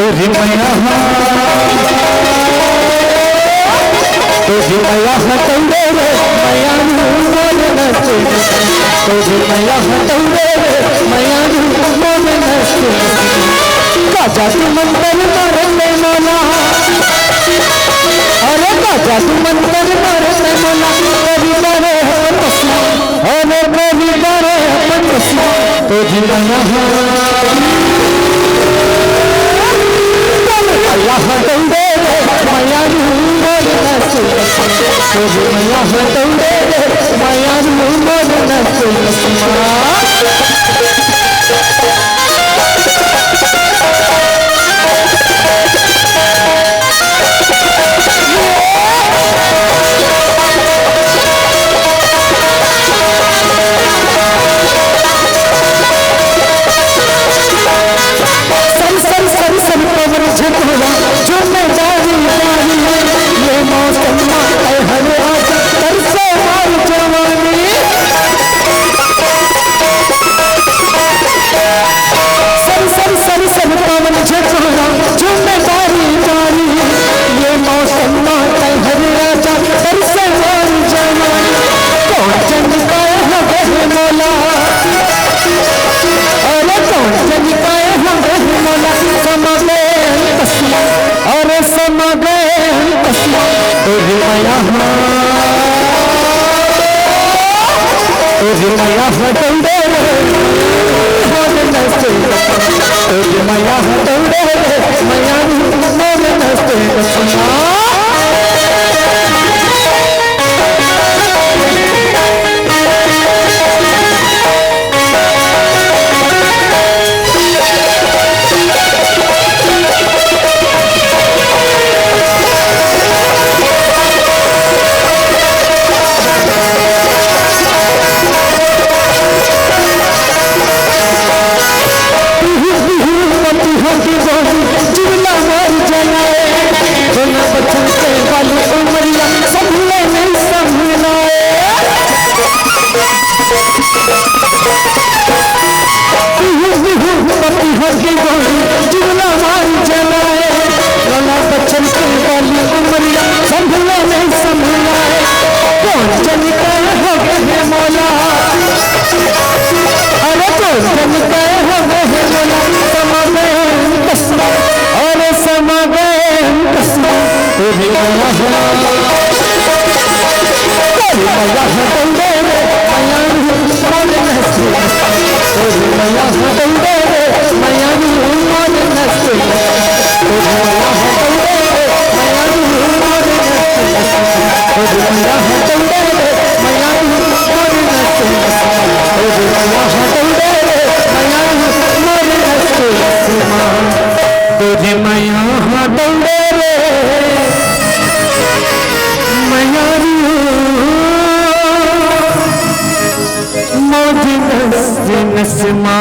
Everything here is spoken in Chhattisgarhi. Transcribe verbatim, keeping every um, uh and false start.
तोरी मया हा, तोरी मया हा दौड़े रे, मया रू मोर नस नस। तोरी मया हा दौड़े रे, मया रू मोर नस नस। का जादू मंतर मारत हे मोला, अरे का जादू मंतर मारत हे मोला, करी करे हो तसना। अरे करी करे अपन तसना, तोरी मया हा, तोरी मया हा दौड़े रे, मया रू मोर नस नस। तोरी मया हा दौड़े रे, मया रू मोर नस नस। सन सन सन सन पवन झकोरा, झूमे बारी बारी, ये मौसम मा ए हर आज तरसे मार जवानी। सन सन सन सन पवन झकोरा, झूमे बारी बारी, ये मौसम मा ए हर राजा तरसे मोर जवानी। कोन जनी काय हो गे मोला, अरे कोन जनी काय हो गे मोला, समा गे तसना, अरे समा गे तसना। तोरी मया हा, तोरी मया हा दौड़े रे, मोर नस नस। तोरी मया हा दौड़े रे, मया रू मोर नस नस। बिहू बिहू मतिहा के बोली, जीव ला मार जलाए। सोना बचन के वाली उमरिया, संभले नहीं संभलाए। बिहू बिहू मतिहा के बोली, जीव ला मार जलाए। सोना बचन के वाली उमरिया, संभले नहीं संभलाए। कोन जनी काय हो गे मोला, अरे कोन जनी काय हो गे मोला, समा गे तसना, अरे समा गे तसना। तोरी मया हा, तोरी मया हा दौड़े रे, मया रू मोर नस नस। तोरी मया हा दौड़े रे, मया रू मोर नस नस। तोरी मया हा दौड़े रे, मया रू मोर नस नस। तोरी मया हा दौड़े रे, मया रू मोर नस नस। तोरी मया हा दौड़े रे, मया रू मोर नस नस। तोरी मया हा दौड़े रे, मया रू मोर नस नस मा।